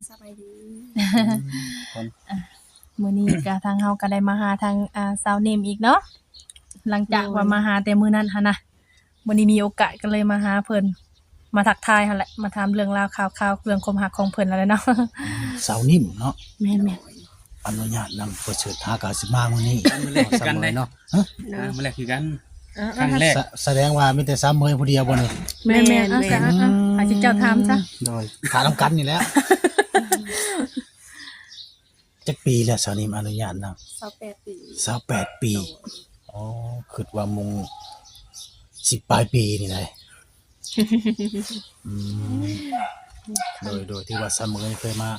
ສະບາຍດີ. ມື້ນີ້ກະທາງເຮົາກະໄດ້ມາຫາທາງ ອ່າ ສາວນິ້ມອີກເນາະ ຫຼັງຈາກວ່າມາຫາແຕ່ມື້ນັ້ນຫັ້ນນະ. ມື້ນີ້ມີໂອກາດກໍເລີຍມາຫາເພິ່ນ ມາທັກທາຍຫັ້ນແຫຼະ ມາຖາມເລື່ອງລາວຂ່າວຄາວເລື່ອງຄວາມຮັກຂອງເພິ່ນຫັ້ນແຫຼະເນາະ. ສາວນິ້ມເນາະ. ແມ່ນໆ. ອະນຸຍາດນຳ ປະເສີດຫາກະຊິມາມື້ນີ້ ມື້ແລກຄືກັນເດ້ເນາະ. ຮະ? ອ່າ ມື້ແລກຄືກັນ ເອີ ຄັ້ງແລກ. ສະ ສະແດງວ່າມີແຕ່ສາວເມຍຜູ້ດຽວບໍ່ນີ້? ແມ່ນໆ. ເອົາຊະ ອືມ ໃຫ້ເຈົ້າຖາມຊະ. ໂດຍ ຖາມນຳກັນນີ້ແຫຼະ. ຈັກປີແລ້ວສາວນິ້ມ ອະນຸຍາດນຳ? ຊາວແປດປີ. ຊາວແປດປີ. ໂດຍ. ອໍ ຄິດວ່າມຸງສິບປາຍປີນີ້ໄດ໋. ອືມ ໂດຍ ໂດຍ ທີ່ວ່າສາວເມຍເຄີຍມາ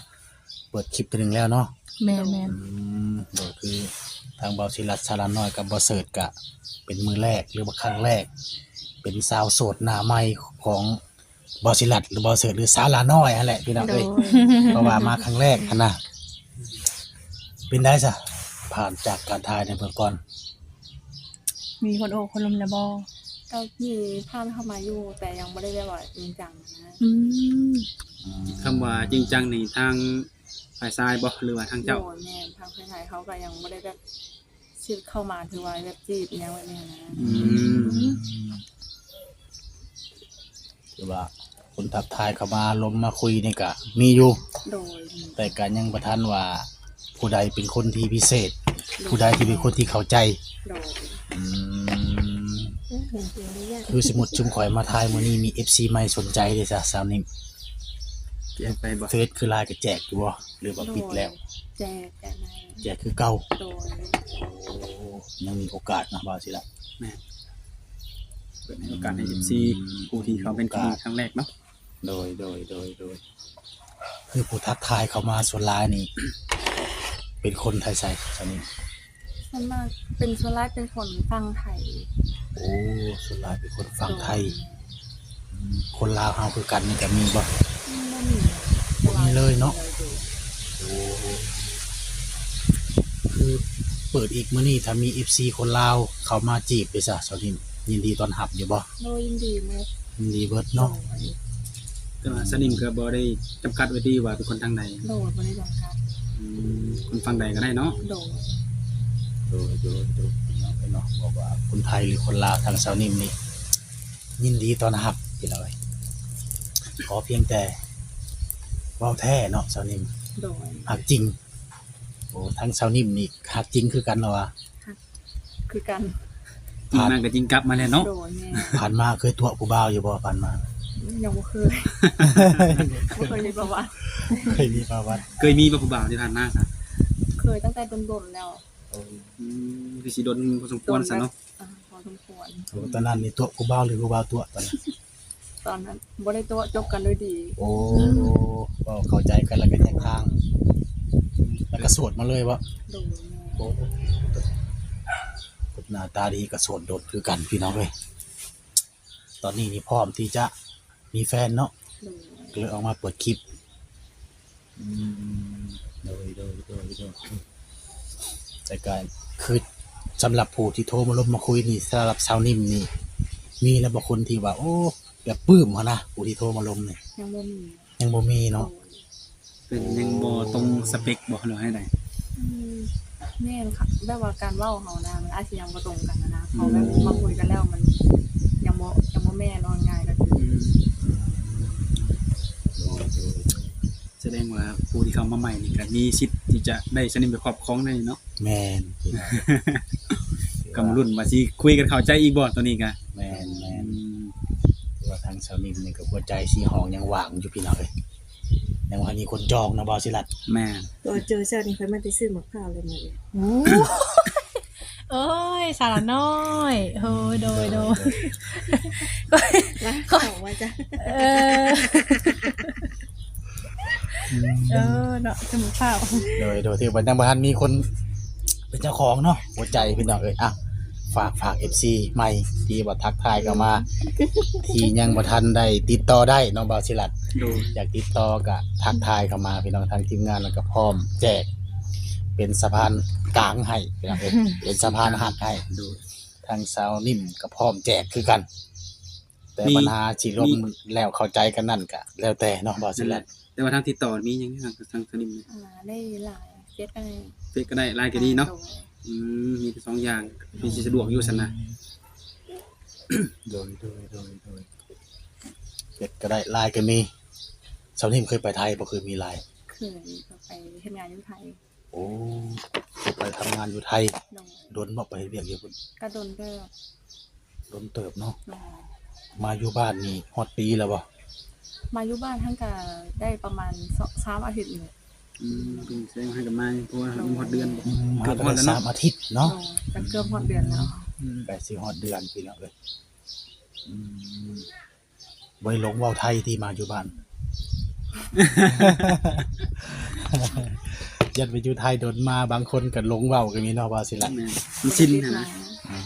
ເປີດຄລິບເທື່ອໜຶ່ງແລ້ວເນາະ. ແມ່ນໆ. ອືມ ໂດຍ ຄືທາງບ່າວສີລັດ ສາວຫຼ້ານ້ອຍ ກັບບ່າວເສີດກະເປັນມື້ແລກ ຫຼືວ່າຄັ້ງແລກ ເປັນສາວໂສດໜ້າໃໝ່ຂອງ ບ່າວສີລັດ ຫຼື ບ່າວເສີດ ຫຼື ສາວຫຼ້ານ້ອຍຫັ້ນແຫຼະພີ່ນ້ອງເອີຍ. ໂດຍ. ເພາະວ່າມາຄັ້ງແລກຫັ້ນນະ. ເປັນໃດຊະ ຜ່ານຈາກການຖ່າຍໃນເມື່ອກ່ອນ ມີຄົນໂອ້ຄົນລົມແລ້ວບໍ່? ກໍມີຜ່ານເຂົ້າມາຢູ່ ແຕ່ຍັງບໍ່ໄດ້ແບບວ່າຈິງຈັງນະ. ອືມ ອືມ ຄຳວ່າຈິງຈັງນີ້ ທາງຝ່າຍຊາຍບໍ່ ຫຼືວ່າທາງເຈົ້າ? ໂດຍ ແມ່ນ ທາງຝ່າຍຊາຍເຂົາກໍຍັງບໍ່ໄດ້ແບບ ຊິເຂົ້າມາ ຖືວ່າແບບຈີບອີ່ຫຍັງແບບນີ້ນະ. ອືມ ອືມ ຖືວ່າຄົນທັກທາຍເຂົ້າມາລົມມາຄຸຍນີ້ກະມີຢູ່. ໂດຍ. ແຕ່ກະຍັງບໍ່ທັນວ່າຜູ້ໃດເປັນຄົນທີ່ພິເສດ ໂດຍ ຜູ້ໃດທີ່ເປັນຄົນທີ່ເຂົ້າໃຈ. ໂດຍ. ອືມ ຄືສົມມຸດຊຸມຂ້ອຍມາຖ່າຍມື້ນີ້ ມີເອັຟຊີໃໝ່ສົນໃຈເດ້ຊະ ສາວນິ້ມ ແຈກໄປບໍ່? ເຟສຄືລາຍກະແຈກຢູ່ບໍ່ ຫຼືວ່າປິດແລ້ວ? ໂດຍ ແຈກ ແຈກໃນ ແຈກຄືເກົ່າ. ໂດຍ. ໂອ້ ຍັງມີໂອກາດເນາະ ບ່າວສີລັດ. ແມ່ນ ເປີດໃຫ້ໂອກາດໃຫ້ ອືມ ເອັຟຊີ ຜູ້ທີ່ເຂົ້າເປັນ ໂອກາດ ຄັ້ງແລກເນາະ. ໂດຍ ໂດຍ ໂດຍ ໂດຍ. ຄືຜູ້ທັກທາຍເຂົ້າມາສ່ວນຫຼາຍນີ້ ເປັນຄົນໄທໃສ ສາວນິ້ມ? ສ່ວນມາກເປັນ ສ່ວນຫຼາຍເປັນຄົນຝັ່ງໄທ. ໂອ້ ສ່ວນຫຼາຍເປັນຄົນຝັ່ງໄທ. ໂດຍ. ອືມ ຄົນລາວເຮົາຄືກັນນີ້ກະມີບໍ່? ບໍ່ມີ ບໍ່ມີເລີຍເນາະ. ໂດຍ. ໂອ້ ຄືເປີດອີກມື້ນີ້ ຖ້າມີເອັຟຊີຄົນລາວເຂົ້າມາຈີບເດຊະ ສາວນິ້ມ ຍິນດີຕ້ອນຮັບຢູ່ບໍ່? ໂດຍ ຍິນດີໝົດ. ຍິນດີເບິດເນາະ. ໂດຍ. ແຕ່ວ່າສາວນິ້ມກໍບໍ່ໄດ້ຈຳກັດໄວ້ຕິວ່າເປັນຄົນທາງໃດ? ໂດຍ ບໍ່ໄດ້ຈຳກັດ. ອືມ ຄົນຝັ່ງໃດກໍໄດ້ເນາະ. ໂດຍ. ໂດຍ ໂດຍ ໂດຍ ເນາະ ເນາະ ບໍ່ວ່າຄົນໄທ ຫຼື ຄົນລາວ ທາງສາວນິ້ມນີ້ຍິນດີຕ້ອນຮັບພີ່ນ້ອງເອີຍ. ຂໍພຽງແຕ່ເວົ້າແທ້ເນາະ ສາວນິ້ມ. ໂດຍ. ຮັກຈິງ. ໂອ້ ທາງສາວນິ້ມນີ້ຮັກຈິງຄືກັນເນາະວ່າ? ຮັກຄືກັນ. ຜ່ານມາກໍຈິງກັບມາແລ້ວເນາະ. ໂດຍ ແມ່ນ. ຜ່ານມາເຄີຍຕົວະຜູ້ບ່າວຢູ່ບໍ່? ຜ່ານມາຍັງບໍ່ເຄີຍ. ບໍ່ເຄີຍມີປະຫວັດ. ເຄີຍມີປະຫວັດ. ເຄີຍມີບໍ່ຜູ້ບ່າວທີ່ຜ່ານມາຊະ? ເຄີຍຕັ້ງແຕ່ດົນໆແລ້ວ. ໂອ້ ອືມ ຄືຊິດົນພໍສົມຄວນຊະເນາະ. ອ່າ ພໍສົມຄວນ. ໂອ້ ຕອນນັ້ນນີ້ຕົວະຜູ້ບ່າວ ຫຼື ຜູ້ບ່າວຕົວະຕອນນັ້ນ? ຕອນນັ້ນບໍ່ໄດ້ຕົວະ ຈົບກັນໂດຍດີ. ໂອ້ ເວົ້າເຂົ້າໃຈກັນແລ້ວກໍແຍກທາງ ແລ້ວກໍໂສດມາເລີຍບໍ່? ໂດຍ. ໂອ້ ຄົນໜ້າຕາດີກໍໂສດດົນຄືກັນພີ່ນ້ອງເອີຍ. ຕອນນີ້ນີ້ພ້ອມທີ່ຈະມີແຟນເນາະ. ໂດຍ. ກໍເລີຍອອກມາເປີດຄລິບ. ອືມ ໂດຍ ໂດຍ ໂດຍ ໂດຍ. ແຕ່ກໍຄືສຳລັບຜູ້ທີ່ໂທມາລົມມາຄຸຍນີ້ ສຳລັບສາວນິ້ມນີ້ ມີແລ້ວບໍ່ຄົນທີ່ວ່າ ໂອ້ ແບບປຶ້ມຫັ້ນນະ ຜູ້ທີ່ໂທມາລົມນີ້? ຍັງບໍ່ມີ. ຍັງບໍ່ມີເນາະ. ໂດຍ. ເປັນຍັງບໍ່ຕົງສະເປັກບໍ່ ຫຼືວ່າແນວໃດ? ອືມ ແມ່ນຄ່ະ ແບບວ່າການເວົ້າເຮົານະ ມັນອາດຊິຍັງບໍ່ຕົງກັນນະ ອືມ ເຮົາແບບມາຄຸຍກັນແລ້ວມັນຍັງບໍ່ ຍັງບໍ່ແມ່ນ ເວົ້າງ່າຍໆກໍຄື. ອືມ ໂດຍ ໂດຍ ໂດຍ. ສະແດງວ່າຜູ້ທີ່ເຂົ້າມາໃໝ່ນີ້ກໍມີສິດທີ່ຈະໄດ້ສະໜິມໄປຄອບຄອງໄດ້ເນາະ. ແມ່ນ ກໍມາລຸ້ນວ່າຊິຄຸຍກັນເຂົ້າໃຈອີກບໍ່ ໂຕນີ້ກະ. ແມ່ນ ແມ່ນ. ອືມ ແຕ່ວ່າທາງສາວນິ້ມນີ້ກໍຫົວໃຈສີຫອງຍັງຫວ່າງຢູ່ພີ່ນ້ອງເອີຍ ຍັງບໍ່ທັນມີຄົນຈອງເນາະ ບ່າວສີລັດ. ແມ່ນ. ບໍ່ເຈີແຊວນີ້ ຂ້ອຍມາແຕ່ຊື້ໝາກພ້າວເລີຍມື້ນີ້. ໂອ້ ໂອ້ຍ ສາວນ້ອຍ ໂອ້ຍ ໂດຍ ໂດຍ ໂດຍ ໂດຍ. ເອີ ເອີ ເນາະ ຄືໝາກພ້າວ. ໂດຍ ໂດຍ ຖືວ່າຍັງບໍ່ທັນມີຄົນເປັນເຈົ້າຂອງເນາະ ຫົວໃຈພີ່ນ້ອງເອີຍ. ອ່ະ ຝາກ ຝາກເອັຟຊີໃໝ່ທີ່ວ່າທັກທາຍເຂົ້າມາ ທີ່ຍັງບໍ່ທັນໄດ້ຕິດຕໍ່ໄດ້ເນາະ ບ່າວສີລັດ. ໂດຍ. ຢາກຕິດຕໍ່ກໍທັກທາຍເຂົ້າມາພີ່ນ້ອງ ທາງທີມງານລະກໍພ້ອມແຈກ ເປັນສະພານກາງໃຫ້ພີ່ນ້ອງເອີຍ ເປັນສະພານຮັກໃຫ້. ໂດຍ. ທາງສາວນິ້ມກໍພ້ອມແຈກຄືກັນ ແຕ່ບັນຫາຊິລົມແລ້ວເຂົ້າໃຈກັນນັ້ນກໍແລ້ວແຕ່ເນາະ ບ່າວສີລັດ. ແຕ່ວ່າທາງຕິດຕໍ່ມີຫຍັງ ທາງ ທາງສະໜິມນີ້? ອ່າ ໄດ້ LINE ເຟສກໍໄດ້ ເຟສກໍໄດ້ LINE ກໍດີເນາະ. ໂດຍ ອືມ ມີແຕ່ສອງຢ່າງ ເປັນຊິສະດວກຢູ່ຊັ້ນນະ. ໂດຍ ໂດຍ ໂດຍ ໂດຍ ເຟສກໍໄດ້ LINE ກໍມີ. ສາວໜິມເຄີຍໄປໄທບໍ່? ເຄີຍມີ LINE ເຄີຍ ກໍໄປເຮັດງານຢູ່ໄທ. ໂອ້ ເຄີຍໄປທຳງານຢູ່ໄທ. ໂດຍ ດົນບໍ່ໄປເຮັດວຽກຢູ່ພຸ້ນ? ກໍດົນເຕີບ. ດົນເຕີບເນາະ. ໂດຍ ມາຢູ່ບ້ານນີ້ຮອດປີແລ້ວບໍ່? ມາຢູ່ບ້ານຫັ້ນກໍໄດ້ປະມານສອງ ສາມອາທິດນີ້ແຫຼະ. ອືມ ເປັນແສດງວ່າໃຫ້ກັບມາ ເພາະວ່າ ໂດຍ ຍັງບໍ່ຮອດເດືອນ. ອືມ ຫາກໍໄດ້ສາມອາທິດເນາະ. ໂດຍ ກໍເກືອບຮອດເດືອນແລ້ວ. ອືມ ໃກ້ຊິຮອດເດືອນພີ່ນ້ອງເອີຍ. ອືມ ບໍ່ໄດ້ຫຼົງເວົ້າໄທຕິ ມາຢູ່ບ້ານ? ຢ້ານໄປຢູ່ໄທດົນມາ ບາງຄົນກໍຫຼົງເວົ້າກໍມີເນາະ ວ່າຊິລະ. ແມ່ນ ມັນຊິນຫັ້ນນະ.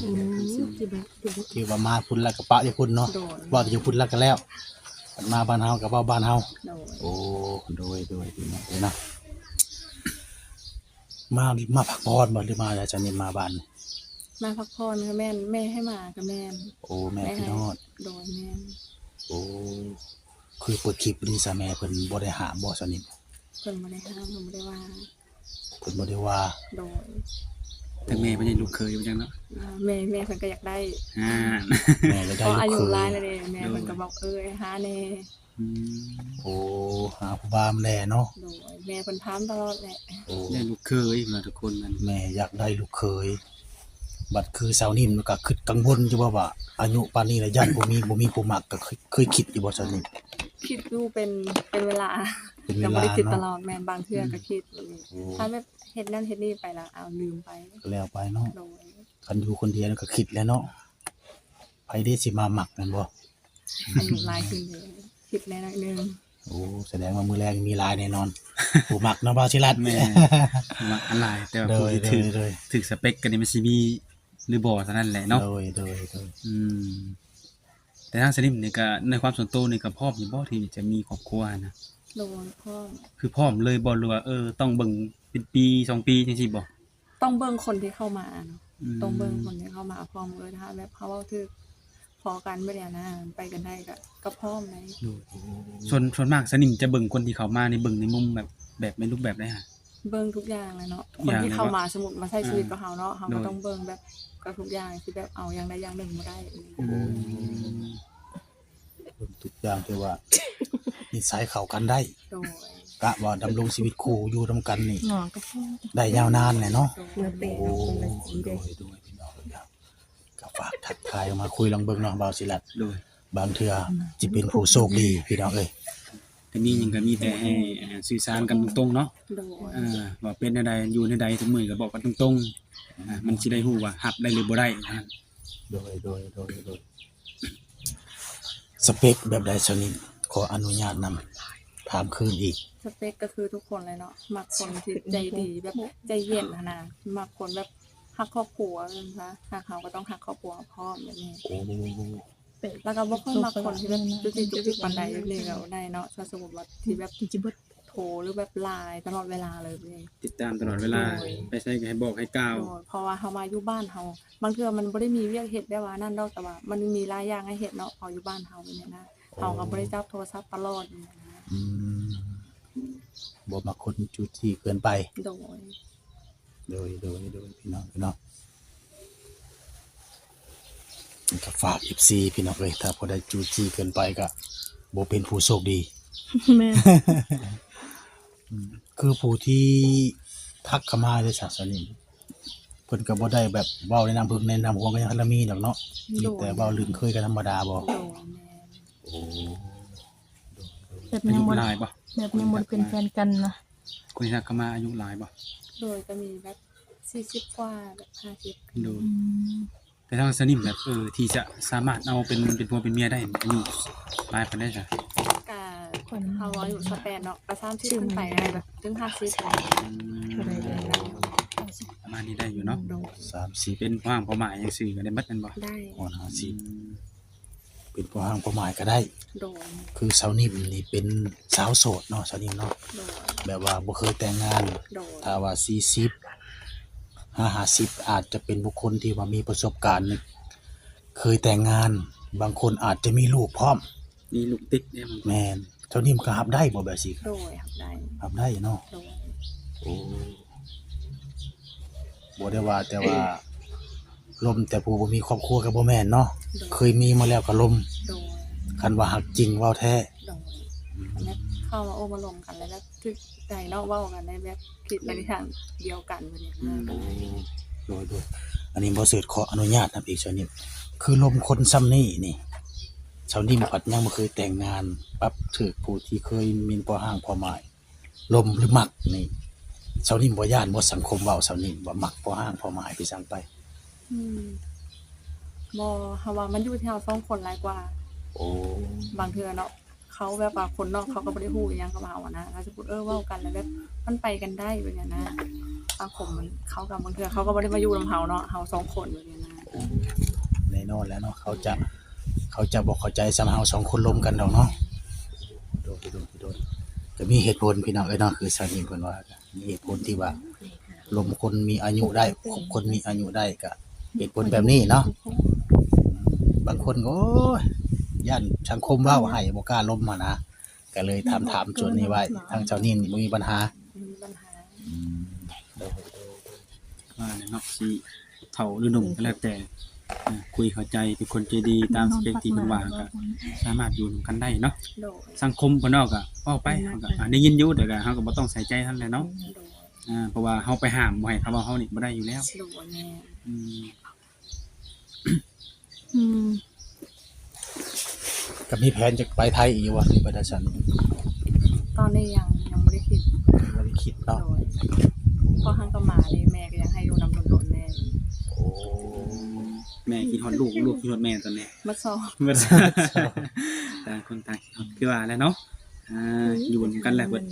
ອືມ ອືມ ຄືວ່າມາພຸ້ນລະກໍປະຢູ່ພຸ້ນເນາະ. ໂດຍ ເວົ້າແຕ່ຢູ່ພຸ້ນລະກໍແລ້ວ ມາບ້ານເຮົາກໍເວົ້າບ້ານເຮົາ. ໂດຍ ໂອ້ ໂດຍ ໂດຍ ພີ່ນ້ອງເອີຍເນາະ. ມາ ມາພັກຜ່ອນບໍ່ ຫຼືມາແລ້ວຈັ່ງນີ້ມາບ້ານ? ມາພັກຜ່ອນກໍແມ່ນ ແມ່ໃຫ້ມາກໍແມ່ນ. ໂອ້ ແມ່ ແມ່ ຄິດຮອດ. ໂດຍ ແມ່ນ. ໂອ້ ຄືເປີດຄລິບນີ້ຊະ ແມ່ເພິ່ນບໍ່ໄດ້ຫ້າມບໍ່ຊະນີ້? ເພິ່ນບໍ່ໄດ້ຫ້າມ ເພິ່ນບໍ່ໄດ້ວ່າ. ເພິ່ນບໍ່ໄດ້ວ່າ. ໂດຍ ແຕ່ແມ່ເພິ່ນຍັງລູກເຂີຍຢູ່ຈັ່ງເນາະ. ອ່າ ແມ່ ແມ່ເພິ່ນກໍຢາກໄດ້. ອ່າ ແມ່ກໍຢາກໄດ້ລູກເຂີຍ. ເພາະອາຍຸຫຼາຍແລ້ວເດ້ ແມ່ເພິ່ນກໍບອກ ເອີຍ ຫາແດ່. ອືມ ໂອ້ ຫາຜູ້ບ່າວມາແດ່ເນາະ. ໂດຍ ແມ່ເພິ່ນຖາມຕະຫຼອດແຫຼະ. ໂອ້ ໄດ້ລູກເຂີຍມາທຸກຄົນນັ້ນ ແມ່ຢາກໄດ້ລູກເຂີຍ. ບັດຄືສາວນິມກໍຄິດກັງວົນຢູ່ບໍ່ວ່າ ອາຍຸປານນີ້ລະຢ້ານບໍ່ມີ ບໍ່ມີຜູ້ມັກ ກໍເຄີຍ ເຄີຍຄິດຢູ່ບໍ່ສາວນິມ? ຄິດຢູ່ເປັນ ເປັນເວລາ ເປັນເວລາເນາະ. ຍັງບໍ່ໄດ້ຄິດຕະຫຼອດ. ແມ່ນ ບາງເທື່ອກໍຄິດ. ອືມ ໂອ້ ຖ້າແບບເຮັດນັ້ນເຮັດນີ້ໄປລະ ເອົາລືມໄປ ກໍແລ້ວໄປເນາະ. ໂດຍ ຄັນຢູ່ຄົນດຽວກໍຄິດແຫຼະເນາະ ໃຜເດຊິມາມັກແມ່ນບໍ່? ອາຍຸຫຼາຍຂຶ້ນເດ້ ຄິດແດ່ໜ້ອຍໜຶ່ງ. ໂອ້ ສະແດງວ່າມື້ແລງມີຫຼາຍແນ່ນອນ ຜູ້ມັກເນາະ ບ່າວສີລັດ. ແມ່ນ ຜູ້ມັກຫຼາຍ ແຕ່ວ່າຜູ້ທີ່ຖືກ ໂດຍ ໂດຍ ຖືກສະເປັກກໍນີ້ມັນຊິມີຫຼືບໍ່ເທົ່ານັ້ນແຫຼະເນາະ. ໂດຍ ໂດຍ ໂດຍ ອືມ ແຕ່ທາງສະໜິມນີ້ກໍ ໃນຄວາມສ່ວນໂຕນີ້ກໍພ້ອມຢູ່ບໍ່ທີ່ຈະມີຄອບຄົວຫັ້ນນະ? ໂດຍ ພ້ອມ. ຄືພ້ອມເລີຍບໍ່ ຫຼືວ່າ ເອີ ຕ້ອງເບິ່ງເປັນປີສອງປີຈັ່ງຊີ້ບໍ່? ຕ້ອງເບິ່ງຄົນທີ່ເຂົ້າມາເນາະ. ອືມ ຕ້ອງເບິ່ງຄົນທີ່ເຂົ້າມາພ້ອມ. ເອີ ຖ້າແບບເຮົາເວົ້າຖືກພໍກັນແບບນີ້ນະ ໄປກັນໄດ້ກໍ ກໍພ້ອມໄດ໋. ໂດຍ ໂດຍ ໂດຍ ໂດຍ. ສ່ວນ ສ່ວນມາກສະໜິມຈະເບິ່ງຄົນທີ່ເຂົ້າມານີ້ ເບິ່ງໃນມຸມແບບ ແບບ ໃນຮູບແບບໃດຫະ? ເບິ່ງທຸກຢ່າງແຫຼະເນາະ. ຄົນທີ່ເຂົ້າມາ ສົມມຸດມາໃຊ້ຊີວິດກັບເຮົາເນາະ ເຮົາກໍຕ້ອງເບິ່ງແບບກັບທຸກຢ່າງ ຊິແບບເອົາຢ່າງໃດຢ່າງໜຶ່ງບໍ່ໄດ້. ອືມ ເບິ່ງທຸກຢ່າງ ຖືວ່ານິໄສເຂົ້າກັນໄດ້. ໂດຍ ກະວ່າດຳລົງຊີວິດຄູ່ຢູ່ນຳກັນນີ້ ໄດ້ຍາວນານແຫຼະເນາະ. ໂດຍ ໂດຍ ໂດຍ ໂດຍ ພີ່ນ້ອງເອີຍ. ກໍຝາກທັກທາຍມາຄຸຍລອງເບິ່ງເນາະ ບ່າວສີລັດ. ໂດຍ ບາງເທື່ອຊິເປັນຜູ້ໂຊກດີ ພີ່ນ້ອງເອີຍ. ກໍມີຫຍັງກໍມີແຕ່ໃຫ້ ອ່າ ສື່ສານກັນຕົງໆເນາະ. ໂດຍ ເອີ ວ່າເປັນແນວໃດ ຢູ່ແນວໃດ ທຸກມື້ກໍບອກກັນຕົງໆ. ອ່າ ມັນຊິໄດ້ຮູ້ວ່າຮັບໄດ້ຫຼືບໍ່ໄດ້. ໂດຍ ໂດຍ ໂດຍ ໂດຍ. ສະເປັກແບບໃດຊະນິ? ຂໍອະນຸຍາດນຳ ຖາມຄືນອີກ. ສະເປັກກໍຄືທຸກຄົນເລີຍເນາະ ມັກຄົນທີ່ໃຈດີ ແບບໃຈເຢັນຫັ້ນນະ ມັກຄົນແບບຮັກຄອບຄົວ ເອີ້ນຊະ ຮັກເຮົາກໍຕ້ອງຮັກຄອບຄົວເຮົາພ້ອມແບບນີ້. ໂອ້ ແລ້ວກໍບໍ່ຄ່ອຍມັກຄົນທີ່ແບບຈຸກຈິກຈຸກຈິກປານໃດ ແບບນີ້ກໍບໍ່ໄດ້ເນາະ. ຖ້າສົມມຸດວ່າທີ່ແບບໂທ ຫຼືແບບ LINE ຕະຫຼອດເວລາເລີຍ ຕິດຕາມຕະຫຼອດເວລາ. ໂດຍ ໄປໃສກໍໃຫ້ບອກໃຫ້ກ່າວ. ໂດຍ ເພາະວ່າເຮົາມາຢູ່ບ້ານເຮົາ ບາງເທື່ອມັນບໍ່ໄດ້ມີວຽກເຮັດແບບວ່ານັ້ນດອກ ແຕ່ວ່າມັນມີຫຼາຍຢ່າງໃຫ້ເຮັດເນາະ ເພາະຢູ່ບ້ານເຮົາແບບນີ້ນະ. ໂອ້ ເຮົາກໍບໍ່ໄດ້ຈັບໂທລະສັບຕະຫຼອດແບບນີ້ນະ. ອືມ ບໍ່ມັກຄົນຈູ້ຈີ້ເກີນໄປ. ໂດຍ ໂດຍ ໂດຍ ໂດຍ ພີ່ນ້ອງເນາະ. ກໍຝາກ ເອັຟຊີ ພີ່ນ້ອງເອີຍ ຖ້າຜູ້ໃດຈູ້ຈີ້ເກີນໄປກໍບໍ່ເປັນຜູ້ໂຊກດີ. ແມ່ນ. ອືມ ຄືຜູ້ທີ່ທັກເຂົ້າມາເດ ສາວສະໜິມ ເພິ່ນກໍບໍ່ໄດ້ແບບເວົ້າແນະນຳເພິ່ນ ແນະນຳຮວມກັນຫຍັງ ຄັນລະມີດອກເນາະ. ໂດຍ ມີແຕ່ເວົ້າລຶ້ງເຄີຍກັນທຳມະດາບໍ່? ໂດຍ ແມ່ນ. ໂອ້ ໂດຍ ໂດຍ. ແບບຍັງບໍ່ ອາຍຸຫຼາຍບໍ່? ແບບຍັງບໍ່ໄດ້ເປັນແຟນກັນນະ. ຄົນທີ່ທັກເຂົ້າມາອາຍຸຫຼາຍບໍ່? ໂດຍ ກໍມີແບບສີ່ສິບກວ່າ ແບບຫ້າສິບ. ໂດຍ ອືມ. ແຕ່ທາງສະໜິມແບບ ເອີ ທີ່ຈະສາມາດເອົາເປັນ ເປັນຜົວເປັນເມຍໄດ້ ອາຍຸຫຼາຍປານໃດຊະ? ກະເຮົາອາຍຸຊາວແປດເນາະ ກະສາມສິບຂຶ້ນໄປໄດ້ ແບບເຖິງຫ້າສິບ. ອືມ ປະມານນີ້ໄດ້ຢູ່ເນາະ. ໂດຍ ສາມສິບ ເປັນພໍ່ຮ້າງພໍ່ໝ້າຍຈັ່ງຊີ້ກໍໄດ້ໝົດແມ່ນບໍ່? ໄດ້ ຮອດຫ້າສິບ. ອືມ ເປັນພໍ່ຮ້າງພໍ່ໝ້າຍກໍໄດ້. ໂດຍ ຄືສາວນິມນີ້ເປັນສາວໂສດເນາະ ສາວນິມເນາະ. ໂດຍ ແບບວ່າບໍ່ເຄີຍແຕ່ງງານ. ໂດຍ ຖ້າວ່າສີ່ສິບຫາຫ້າສິບ ອາດຈະເປັນບຸກຄົນທີ່ວ່າມີປະສົບການ ເຄີຍແຕ່ງງານ ບາງຄົນອາດຈະມີລູກພ້ອມ. ມີລູກຕິດເດ້. ແມ່ນ. ເຈົ້ານີ້ມັນກໍຮັບໄດ້ບໍ່ແບບຊີ້? ໂດຍ ຮັບໄດ້ ຮັບໄດ້ເນາະ. ໂດຍ ໂອ້ ບໍ່ໄດ້ວ່າແຕ່ວ່າລົມແຕ່ຜູ້ບໍ່ມີຄອບຄົວກໍບໍ່ແມ່ນເນາະ. ໂດຍ ເຄີຍມີມາແລ້ວກໍລົມ. ໂດຍ ຄັນວ່າຮັກຈິງເວົ້າແທ້. ໂດຍ ອືມ ແບບເຂົ້າມາໂອ້ມາລົມກັນແລ້ວແບບຖືກໃຈເນາະ ເວົ້າກັນໄດ້ແບບຄິດໄປໃນທາງດຽວກັນແບບນີ້ນະ. ອືມ ໂອ້ ໂດຍໆ ອັນນີ້ບໍ່ເສີດຂໍອະນຸຍາດນຳອີກຊະນິດ ຄືລົມຄົນຊ່ຳນີ້ນີ້ ຊາວນິມພັດຍັງບໍ່ເຄີຍແຕ່ງງານ ປັບຖືກຜູ້ທີ່ເຄີຍມີພໍ່ຮ້າງພໍ່ໝ້າຍ ລົມຫຼືມັກນີ້ ຊາວນິມບໍ່ຢ້ານບໍ່ ສັງຄົມເວົ້າຊາວນິມວ່າມັກພໍ່ຮ້າງພໍ່ໝ້າຍໄປຊັ້ນໄປ? ອືມ ບໍ່ ເຮົາວ່າມັນຢູ່ທີ່ເຮົາສອງຄົນຫຼາຍກວ່າ. ໂອ້ ບາງເທື່ອເນາະ ເຂົາແບບວ່າຄົນນອກເຂົາກໍບໍ່ໄດ້ຮູ້ອີ່ຫຍັງກັບເຮົາຫັ້ນນະ ຖ້າສົມມຸດ ເອີ ເວົ້າກັນແລ້ວແບບມັນໄປກັນໄດ້ແບບນີ້ນະ ສັງຄົມມັນ ເຂົາກໍບາງເທື່ອເຂົາກໍບໍ່ໄດ້ມາຢູ່ນຳເຮົາເນາະ ເຮົາສອງຄົນແບບນີ້ນະ. ແນ່ນອນແລ້ວເນາະ ເຂົາຈະ ເຂົາຈະບໍ່ເຂົ້າໃຈສ່ຳເຮົາສອງຄົນລົມກັນດອກເນາະ. ໂດຍ ໂດຍ ໂດຍ ກໍມີເຫດຜົນພີ່ນ້ອງເອີຍເນາະ ຄືຊາວນິມເພິ່ນວ່າ ມີເຫດຜົນທີ່ວ່າລົມຄົນມີອາຍຸໄດ້ ຄົບຄົນມີອາຍຸໄດ້ ກະເຫດຜົນແບບນີ້ເນາະ. ບາງຄົນກໍ ໂອ້ຍ ຢ້ານສັງຄົມເວົ້າໃຫ້ ບໍ່ກ້າລົມຫັ້ນນະ ກະເລີຍຖາມ ຖາມສ່ວນນີ້ໄວ້. ທາງເຈົ້ານີ້ບໍ່ມີບັນຫາ ບໍ່ມີບັນຫາ. ອືມ ໂດຍ ໂດຍ ໂດຍ ວ່າແຫຼະເນາະ ຊິເຖົ້າຫຼືໜຸ່ມກໍແລ້ວແຕ່ ເອີ ຄຸຍເຂົ້າໃຈ ເປັນຄົນໃຈດີຕາມສະເປັກທີ່ເພິ່ນວ່າ ກໍສາມາດຢູ່ນຳກັນໄດ້ເນາະ. ໂດຍ ສັງຄົມເພິ່ນເວົ້າກໍເວົ້າໄປ ເຮົາກໍ ອ່າ ໄດ້ຍິນຢູ່ ແຕ່ກໍເຮົາກໍບໍ່ຕ້ອງໃສ່ໃຈຫັ້ນແຫຼະເນາະ. ໂດຍ ອ່າ ເພາະວ່າເຮົາໄປຫ້າມບໍ່ໃຫ້ເຂົາເວົ້າເຮົານີ້ບໍ່ໄດ້ຢູ່ແລ້ວ. ໂດຍ ແມ່ນ. ອືມ ອືມ ກໍມີແຜນຈະໄປໄທອີກຢູ່ບໍ່ ຫຼືໄປແຕ່ຊັ້ນ? ຕອນນີ້ຍັງ ຍັງບໍ່ໄດ້ຄິດ ຍັງບໍ່ໄດ້ຄິດເນາະ. ໂດຍ ເພາະເຮົາກໍມາເດ້ ແມ່ກໍຢາກໃຫ້ຢູ່ນຳດົນໆແດ່. ໂອ້ ແມ່ຄິດຮອດລູກ ລູກຄິດຮອດແມ່ຕອນນີ້ ໝົດສອງ ໝົດສອງ ຕ່າງຄົນຕ່າງຄິດຮອດ ຄືວ່າແຫຼະເນາະ. ອ່າ ຢູ່ນຳກັນແຫຼະ ເພິ່ນ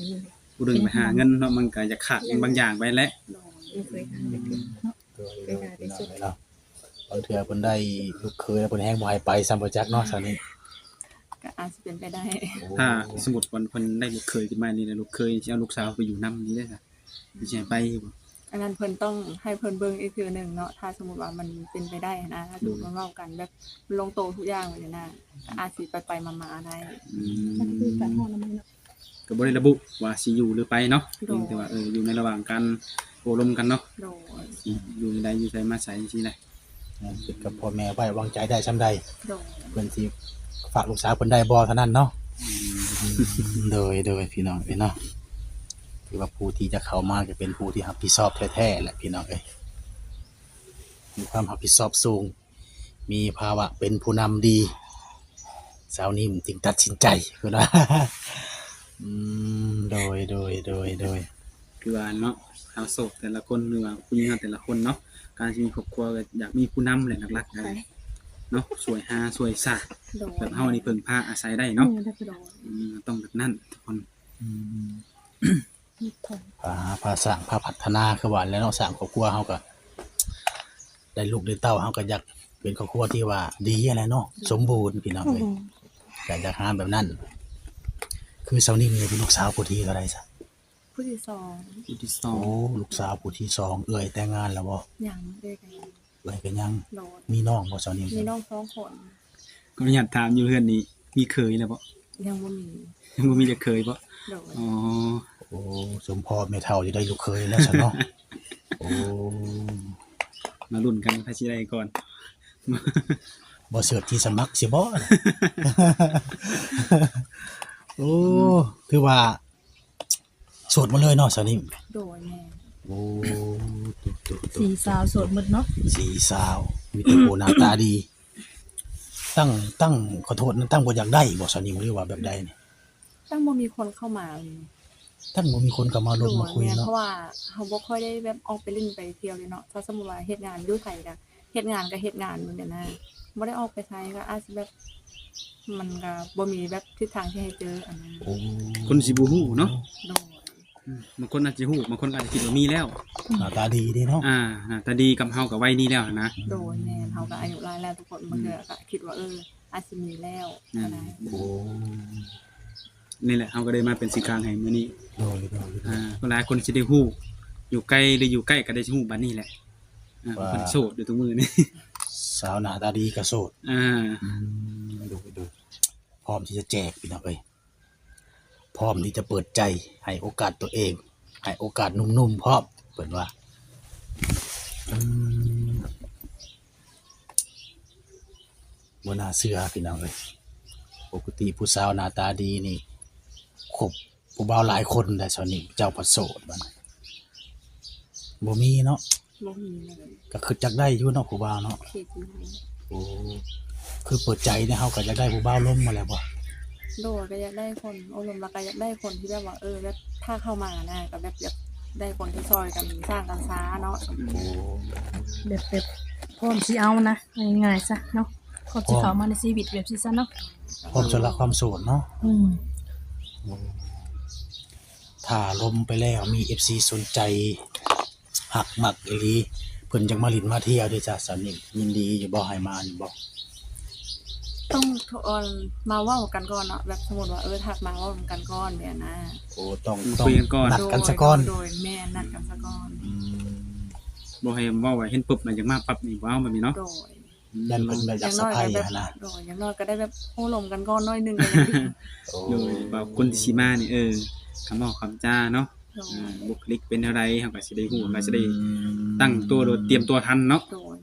ຜູ້ໜຶ່ງໄປຫາເງິນເນາະ ມັນກໍຢາກຂາດຫຍັງບາງຢ່າງໄປແຫຼະ. ໂດຍ ບໍ່ເຄີຍຫາຈັກເທື່ອເນາະ. ໂດຍ ໂດຍ ພີ່ນ້ອງເອີຍເນາະ ບາງເທື່ອເພິ່ນໄດ້ລູກເຂີຍ ເພິ່ນແຮ່ງບໍ່ໃຫ້ໄປຊ້ຳ ບໍ່ຈັກເນາະ ຊາວນີ້ ກໍອາດຊິເປັນໄປໄດ້. ໂອ້ ຖ້າສົມມຸດວ່າເພິ່ນໄດ້ລູກເຂີຍຂຶ້ນມານີ້ ແລ້ວລູກເຂີຍຊິເອົາລູກສາວໄປຢູ່ນຳນີ້ເດ້ ຊິໃຫ້ໄປຢູ່ບໍ່? ອັນນັ້ນເພິ່ນຕ້ອງໃຫ້ເພິ່ນເບິ່ງອີກເທື່ອໜຶ່ງເນາະ ຖ້າສົມມຸດວ່າມັນເປັນໄປໄດ້ຫັ້ນນະ ຖ້າສົມມຸດວ່າເວົ້າກັນແບບລົງໂຕທຸກຢ່າງແບບນີ້ນະ ກໍອາດຊິໄປໆມາໆໄດ້. ອືມ ມັນຄືການເວົ້ານຳເນາະ ກໍບໍ່ໄດ້ລະບຸວ່າຊິຢູ່ຫຼືໄປເນາະ. ໂດຍ ພຽງແຕ່ວ່າ ເອີ ຢູ່ໃນລະຫວ່າງການໂອ້ລົມກັນເນາະ. ໂດຍ ຊິຢູ່ໃດຢູ່ໃສມາໃສຈັ່ງຊີ້ແຫຼະ. ແມ່ນ ຂຶ້ນກັບພໍ່ແມ່ໄວ້ວາງໃຈໄດ້ຊ່ຳໃດ. ໂດຍ ເພິ່ນຊິຝາກລູກສາວເພິ່ນໄດ້ບໍ່ເທົ່ານັ້ນເນາະ. ອືມ ໂດຍ ໂດຍ ພີ່ນ້ອງເອີຍເນາະ ຖືວ່າຜູ້ທີ່ຈະເຂົ້າມາຈະເປັນຜູ້ທີ່ຮັບຜິດຊອບແທ້ໆແຫຼະ ພີ່ນ້ອງເອີຍ ມີຄວາມຮັບຜິດຊອບສູງ. ມີພາວະເປັນຜູ້ນຳດີ ຊາວນິມຈຶ່ງຕັດສິນໃຈ ເພິ່ນວ່າ. ອືມ ໂດຍ ໂດຍ ໂດຍ ໂດຍ ຄືວ່າເນາະ ຊາວໂສດແຕ່ລະຄົນ ຫຼືວ່າຜູ້ຍິງເຮົາແຕ່ລະຄົນເນາະ ການຊິມີຄອບຄົວກໍຢາກມີຜູ້ນຳແຫຼະ ຫຼັກໆ ເນາະ ຊ່ວຍຫາຊ່ວຍສາ ໂດຍ ແບບເຮົານີ້ເພິ່ງພາອາໄສໄດ້ເນາະ. ອືມ ໂດຍ ອືມ ຕ້ອງແບບນັ້ນທຸກຄົນ. ອືມ ພາຫາພາສ້າງພາພັດທະນາ ຄືວ່າແຫຼະເນາະ ສ້າງຄອບຄົວເຮົາກໍ ໄດ້ລູກໄດ້ເຕົ້າ ເຮົາກໍຢາກເປັນຄອບຄົວທີ່ວ່າດີຫັ້ນແຫຼະເນາະ ສົມບູນ ພີ່ນ້ອງເອີຍ ກໍຢາກຫາແບບນັ້ນ. ຄືຊາວນິມນີ້ເປັນລູກສາວຜູ້ທີເທົ່າໃດຊະ? ຜູ້ທີສອງ ຜູ້ທີສອງ. ໂອ້ ລູກສາວຜູ້ທີສອງ ເອື້ອຍແຕ່ງງານແລ້ວບໍ່? ຍັງ ເອື້ອຍກໍຍັງ ເອື້ອຍກໍຍັງ. ໂດຍ ມີນ້ອງບໍ່ຊາວນິມ? ມີນ້ອງສອງຄົນ. ຂໍອະນຸຍາດຖາມ ຢູ່ເຮືອນນີ້ມີເຂີຍແລ້ວບໍ່? ຍັງບໍ່ມີ. ຍັງບໍ່ມີຈັກເຂີຍບໍ່? ໂດຍ. ອໍ ໂອ້ ສົມພໍ່ແມ່ເຖົ້າຈະໄດ້ລູກເຂີຍແລ້ວຊັ້ນເນາະ. ໂອ້ ມາລຸ້ນກັນໃຜຊິໄດ້ກ່ອນ ບໍ່ເສີດທີ່ສະໝັກຊິບໍ່? ໂອ້ ອືມ ຖືວ່າ ໂສດໝົດເລີຍເນາະ ສາວນິມ? ໂດຍ ແມ່ນ. ໂອ້ ໂຕໆໆ ສີ່ສາວໂສດໝົດເນາະ? ສີ່ສາວ ມີແຕ່ຜູ້ໜ້າຕາດີ. ຕັ້ງ ຕັ້ງ ຂໍໂທດນະ ຕັ້ງບໍ່ຢາກໄດ້ບໍ່ ສາວນິມ ຫຼືວ່າແບບໃດນີ້? ຕັ້ງບໍ່ມີຄົນເຂົ້າມາເລີຍ. ຕັ້ງບໍ່ມີຄົນເຂົ້າມາລົມມາຄຸຍເນາະ? ໂດຍ ແມ່ນ ເພາະວ່າເຮົາບໍ່ຄ່ອຍໄດ້ແບບອອກໄປຫຼິ້ນໄປທ່ຽວເລີຍເນາະ. ຖ້າສົມມຸດວ່າເຮັດງານຢູ່ໄທກະ ເຮັດງານກໍເຮັດງານແບບນີ້ນະ ບໍ່ໄດ້ອອກໄປໃສ ກໍອາດຊິແບບ ມັນກໍບໍ່ມີແບບທິດທາງທີ່ໃຫ້ເຈີອັນນັ້ນ. ໂອ້ ຄົນຊິບໍ່ຮູ້ເນາະ. ໂດຍ. ອືມ ບາງຄົນອາດຊິຮູ້ ບາງຄົນກໍອາດຈະຄິດວ່າມີແລ້ວ. ໜ້າຕາດີເດ້ເນາະ. ອ່າ ໜ້າຕາດີກັບເຮົາກໍໄວນີ້ແລ້ວຫັ້ນນະ. ໂດຍ ແມ່ນ ເຮົາກໍອາຍຸຫຼາຍແລ້ວ ທຸກຄົນ ອືມ ບາງເທື່ອກໍຄິດວ່າ ເອີ ອາດຊິມີແລ້ວ ອືມ ກໍໄດ້. ໂອ້ ນີ້ແຫຼະ ເຮົາກໍໄດ້ມາເປັນສື່ກາງໃຫ້ມື້ນີ້. ໂດຍ ໂດຍ ໂດຍ. ອ່າ ຫຼາຍຄົນຊິໄດ້ຮູ້ ຢູ່ໄກ ຫຼື ຢູ່ໃກ້ ກໍໄດ້ຮູ້ບັດນີ້ແຫຼະ ອ່າ ວ່າເພິ່ນໂສດຢູ່ທຸກມື້ນີ້ ສາວໜ້າຕາດີກໍໂສດ. ອ່າ ອືມ ໂດຍ ໂດຍ ພ້ອມທີ່ຈະແຈກ ພີ່ນ້ອງເອີຍ. ພ້ອມທີ່ຈະເປີດໃຈ ໃຫ້ໂອກາດຕົວເອງ ໃຫ້ໂອກາດໜຸ່ມໆພ້ອມ ເພິ່ນວ່າ. ອືມ ບໍ່ໜ້າເຊື່ອພີ່ນ້ອງເອີຍ ປົກກະຕິຜູ້ສາວໜ້າຕາດີນີ້ຄົບຜູ້ບ່າວຫຼາຍຄົນໄດ໋ ຊາວນີ້ ເຈົ້າພັດໂສດບັດນີ້ ບໍ່ມີເນາະ? ບໍ່ມີເລີຍ. ກໍຄິດຢາກໄດ້ຢູ່ເນາະຜູ້ບ່າວເນາະ? ຄິດຢູ່. ໂອ້ ຄືເປີດໃຈນີ້ ເຮົາກໍຢາກໄດ້ຜູ້ບ່າວລົມມາແລ້ວບໍ່? ໂດຍ ກໍຢາກໄດ້ຄົນໂອ້ລົມ ແລ້ວກໍຢາກໄດ້ຄົນທີ່ແບບວ່າ ເອີ ແບບຖ້າເຂົ້າມານະ ກໍແບບຢາກໄດ້ຄົນທີ່ຊ່ອຍກັນສ້າງກັນຊາເນາະ. ໂອ້ ແບບ ແບບພ້ອມຊິເອົານະ ເວົ້າງ່າຍໆຊະເນາະ ພ້ອມຊິເຂົ້າມາໃນຊີວິດແບບຊີ້ຊະເນາະ ພ້ອມສະຫຼະຄວາມໂສດເນາະ. ອືມ ໂອ້ ຖ້າລົມໄປແລ້ວມີເອັຟຊີສົນໃຈ ຮັກມັກອີ່ຫຼີ ເພິ່ນຢາກມາຫຼິ້ນມາທ່ຽວເດ້ ສາວນິ້ງ ຍິນດີຢູ່ບໍ່ ໃຫ້ມາຢູ່ບໍ່? ຕ້ອງ ເອີ ມາເວົ້າກັນກ່ອນເນາະ ແບບສົມມຸດວ່າ ເອີ ທັກມາເວົ້ານຳກັນກ່ອນແບບນັ້ນນະ. ໂອ້ ຕ້ອງ ມາຄຸຍກັນກ່ອນ ຕ້ອງນັດກັນຊະກ່ອນ. ໂດຍ ໂດຍ ແມ່ນ ນັດກັນຊະກ່ອນ. ອືມ ບໍ່ໃຫ້ເວົ້າວ່າເຫັນປຶບແລ້ວຢາກມາປັບນີ້ ບໍ່ເອົາແບບນີ້ເນາະ. ໂດຍ ຢ້ານເພິ່ນແບບຢາກສະໄພຫັ້ນນະ. ໂດຍ ຢ່າງໜ້ອຍກໍໄດ້ແບບໂອ້ລົມກັນກ່ອນໜ້ອຍໜຶ່ງກໍຍັງດີ. ໂອ້ ໂດຍ ວ່າຄົນທີ່ຊິມານີ້ ເອີ ຄຳເວົ້າຄຳຈາເນາະ. ໂດຍ ອ່າ ບຸກຄະລິກເປັນແນວໃດ ເຮົາກໍຊິໄດ້ຮູ້ ເຮົາກໍຊິໄດ້ ອືມ ຕັ້ງຕົວ ຫຼືຕຽມຕົວທັນເນາະ. ໂດຍ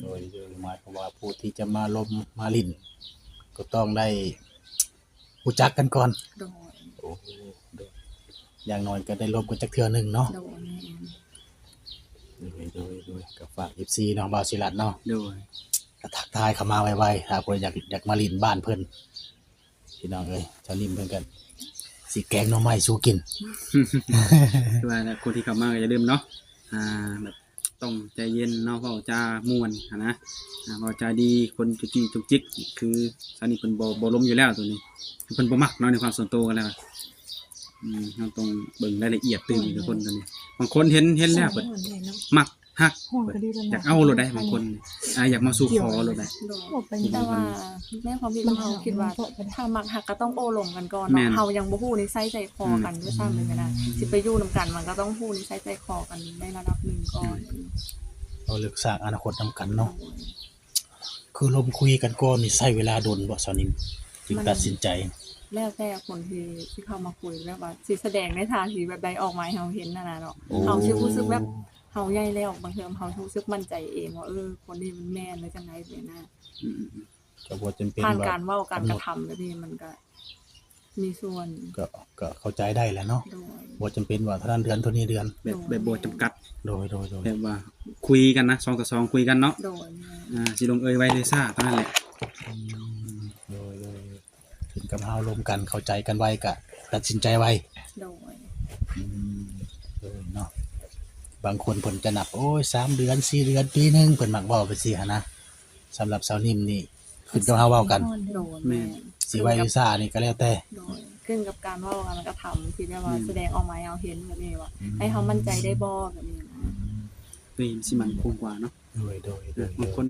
ໂດຍ ໂດຍ ໝາຍຄວາມວ່າຜູ້ທີ່ຈະມາລົມມາຫຼິ້ນ ກໍຕ້ອງໄດ້ຮູ້ຈັກກັນກ່ອນ. ໂດຍ ໂອ້ ໂດຍ ຢ່າງໜ້ອຍກໍໄດ້ລົມກັນຈັກເທື່ອໜຶ່ງເນາະ. ໂດຍ ແມ່ນ ໂດຍ ໂດຍ ໂດຍ ກໍຝາກເອັຟຊີເນາະ ບ່າວສີລັດເນາະ. ໂດຍ ກໍທັກທາຍເຂົ້າມາໄວໆ ຖ້າເພິ່ນຢາກ ຢາກມາຫຼິ້ນບ້ານເພິ່ນ. ພີ່ນ້ອງເອີຍ ຊາວນິ້ງເພິ່ນກໍຊິແກງໜໍ່ໄມ້ສູ່ກິນ. ຄືວ່າແຫຼະ ຄົນທີ່ເຂົ້າມາກໍຢ່າລືມເນາະ ອ່າ ແບບຕ້ອງໃຈເຢັນເນາະ ເວົ້າຈາມ່ວນຫັ້ນນະ ອ່າ ເວົ້າຈາດີ ຄົນຈຸກຈິກຈຸກຈິກ ຄືຊາວນິ້ງເພິ່ນບໍ່ ບໍ່ລົມຢູ່ແລ້ວໂຕນີ້ ເພິ່ນບໍ່ມັກເນາະ ໃນຄວາມສ່ວນໂຕກັນແລ້ວ. ອືມ ເຮົາຕ້ອງເບິ່ງລາຍລະອຽດຕື່ມອີກທຸກຄົນໂຕນີ້ ບາງຄົນເຫັນ ເຫັນແລ້ວເພິ່ນມັກ ຮັກ ຢາກເອົາໂລດໄດ໋ ບາງຄົນ ອ່າ ຢາກມາສູ່ຂໍໂລດໄດ໋. ໂດຍ ໂດຍ ແຕ່ວ່າໃນຄວາມຄິດຂອງເຮົາ ເຮົາຄິດວ່າ ຖ້າມັກຮັກກໍຕ້ອງໂອ້ລົມກັນກ່ອນເນາະ. ແມ່ນ ເຮົາຍັງບໍ່ຮູ້ນິໄສໃຈຄໍກັນດ້ວຍຊ້ຳເລີຍນະ. ອືມ ຊິໄປຢູ່ນຳກັນ ມັນກໍຕ້ອງຮູ້ນິໄສໃຈຄໍກັນໃນລະດັບໜຶ່ງກ່ອນ. ອືມ ເອົາເລິກສ້າງອະນາຄົດນຳກັນເນາະ. ໂດຍ ຄືລົມຄຸຍກັນກ່ອນນີ້ໃຊ້ເວລາດົນບໍ່ ຊາວນິ້ງ ຈຶ່ງຕັດສິນໃຈ? ແລ້ວແຕ່ຄົນທີ່ ທີ່ເຂົ້າມາຄຸຍ ແບບວ່າຊິສະແດງໃນທ່າທີແບບໃດອອກມາໃຫ້ເຮົາເຫັນຫັ້ນນະເນາະ. ໂອ້ ເຮົາຊິຮູ້ສຶກແບບ ເຮົາໃຫຍ່ແລ້ວ ບາງເທື່ອເຮົາຮູ້ສຶກໝັ້ນໃຈເອງວ່າ ເອີ ຄົນນີ້ມັນແມ່ນ ຫຼື ຈັ່ງໃດແບບນັ້ນ. ອືມໆໆ ກໍບໍ່ຈຳເປັນ ຜ່ານການເວົ້າ ການກະທຳແບບນີ້ ມັນກໍມີສ່ວນ ກໍ ກໍເຂົ້າໃຈໄດ້ແຫຼະເນາະ. ໂດຍ ບໍ່ຈຳເປັນວ່າເທົ່ານັ້ນເດືອນ ເທົ່ານີ້ເດືອນ ແບບ ໂດຍ ແບບບໍ່ຈຳກັດ. ໂດຍ ໂດຍ ໂດຍ ແບບວ່າຄຸຍກັນນະ ສອງຕໍ່ສອງຄຸຍກັນເນາະ. ໂດຍ ແມ່ນ ອ່າ ຊິລົງເອີຍໄວຫຼືຊ້າເທົ່ານັ້ນແຫຼະ. ອືມ ໂດຍ ໂດຍ ເຖິງກັບເຮົາລົມກັນ ເຂົ້າໃຈກັນໄວ ກະຕັດສິນໃຈໄວ. ໂດຍ ອືມ ໂດຍເນາະ ບາງຄົນເພິ່ນຈະນັບ ໂອ້ຍ ສາມເດືອນ ສີ່ເດືອນ ປີໜຶ່ງ ເພິ່ນມັກເວົ້າໄປຊີ້ຫັ້ນນະ. ສຳລັບຊາວນິ້ງນີ້ ຂຶ້ນກັບເຮົາເວົ້າກັນ. ໂດຍ ແມ່ນ ຊິໄວຫຼືຊ້ານີ້ກໍແລ້ວແຕ່. ໂດຍ ຂຶ້ນກັບການເວົ້າ ການກະທຳທີ່ແບບວ່າ ແມ່ນ ສະແດງອອກມາໃຫ້ເຮົາເຫັນແບບນີ້ວ່າ ອືມ ໃຫ້ເຮົາໝັ້ນໃຈໄດ້ບໍ່ແບບນີ້ນະ. ອືມ ໂດຍ ມັນຊິໝັ້ນຄົງກວ່າເນາະ. ໂດຍ ໂດຍ ໂດຍ ບາງຄົນ